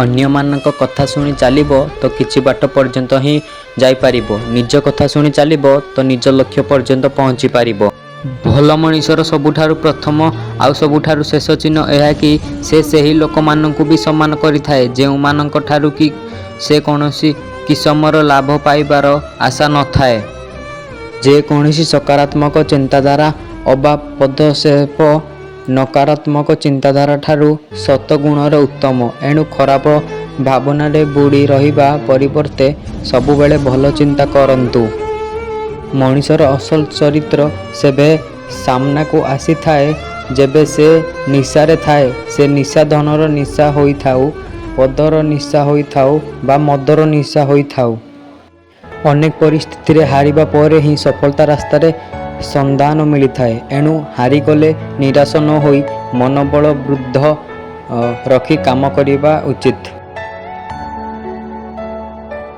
ଅନ୍ୟମାନଙ୍କ କଥା ଶୁଣି ଚାଲିବ ତ କିଛି ବାଟ ପର୍ଯ୍ୟନ୍ତ ହିଁ ଯାଇପାରିବ, ନିଜ କଥା ଶୁଣି ଚାଲିବ ତ ନିଜ ଲକ୍ଷ୍ୟ ପର୍ଯ୍ୟନ୍ତ ପହଞ୍ଚିପାରିବ। ଭଲ ମଣିଷର ସବୁଠାରୁ ପ୍ରଥମ ଆଉ ସବୁଠାରୁ ଶେଷ ଚିହ୍ନ ଏହା କି ସେ ସେହି ଲୋକମାନଙ୍କୁ ବି ସମ୍ମାନ କରିଥାଏ, ଯେଉଁମାନଙ୍କଠାରୁ କି ସେ କୌଣସି କିସମର ଲାଭ ପାଇବାର ଆଶା ନଥାଏ। ଯେକୌଣସି ସକାରାତ୍ମକ ଚିନ୍ତାଧାରା ଅବା ପଦକ୍ଷେପ ନକାରାତ୍ମକ ଚିନ୍ତାଧାରାଠାରୁ ଶତ ଗୁଣରେ ଉତ୍ତମ। ଏଣୁ ଖରାପ ଭାବନାରେ ବୁଡ଼ି ରହିବା ପରିବର୍ତ୍ତେ ସବୁବେଳେ ଭଲ ଚିନ୍ତା କରନ୍ତୁ। ମଣିଷର ଅସଲ ଚରିତ୍ର ସେବେ ସାମନାକୁ ଆସିଥାଏ, ଯେବେ ସେ ନିଶାରେ ଥାଏ। ସେ ନିଶା ଧନର ନିଶା ହୋଇଥାଉ, ପଦର ନିଶା ହୋଇଥାଉ ବା ମଦର ନିଶା ହୋଇଥାଉ। ଅନେକ ପରିସ୍ଥିତିରେ ହାରିବା ପରେ ହିଁ ସଫଳତା ରାସ୍ତାର ସନ୍ଧାନ ମିଳିଥାଏ। ଏଣୁ ହାରିଗଲେ ନିରାଶ ନ ହୋଇ ମନୋବଳ ଦୃଢ଼ ରଖି କାମ କରିବା ଉଚିତ।